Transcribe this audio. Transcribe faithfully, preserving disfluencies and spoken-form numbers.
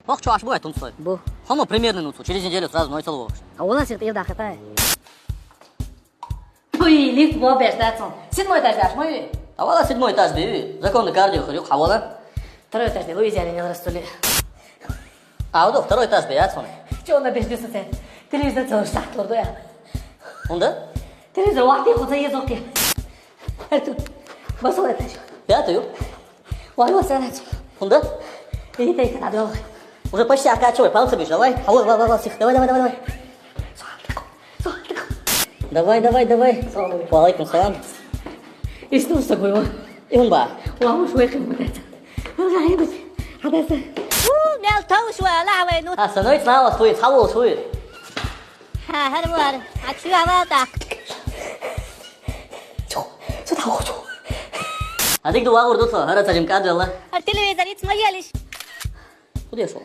Вахчу аш бу айтун сой. Бу. Хомо примерно ну, через неделю сразу ной целовал. А у нас их тирда хата. Уй, лифт бо беш да цон. Седьмой этаж даш, мой. А вала седьмой этаж бе. Законный кардио хрюк хавала. Второй этаж де, вы взяли, не раз стуле. А вот второй этаж бе, я цон. Чё он обиждется, цен? Телевизор целый штат лорду я. Он да? Телевизор вахты хотя езоки. Артур, басал этаж. Пятую. Вай, вай, сразу. Кунда? Иди, иди, надо. Уже почти окачивай, пальцы бежишь, давай. Давай, давай, давай, давай, тихо, давай, давай, давай, давай. Давай, давай, давай. Салам алейкум. Ва алейкум салам. И что с тобой, ва? И он ба. Ва, уж выход вот это. Ва, гаибать. Хадаса. У, мел тау шуэ, ла вай, ну. А, становится на вас, твой, хавал, шуэ. Ха, хар вар. А чё, а вал так? Чё? Чё там, чё? А ты кто, вагур, тут, ара, царим кадвела? А телевизор, и смотришь? Куда я шёл?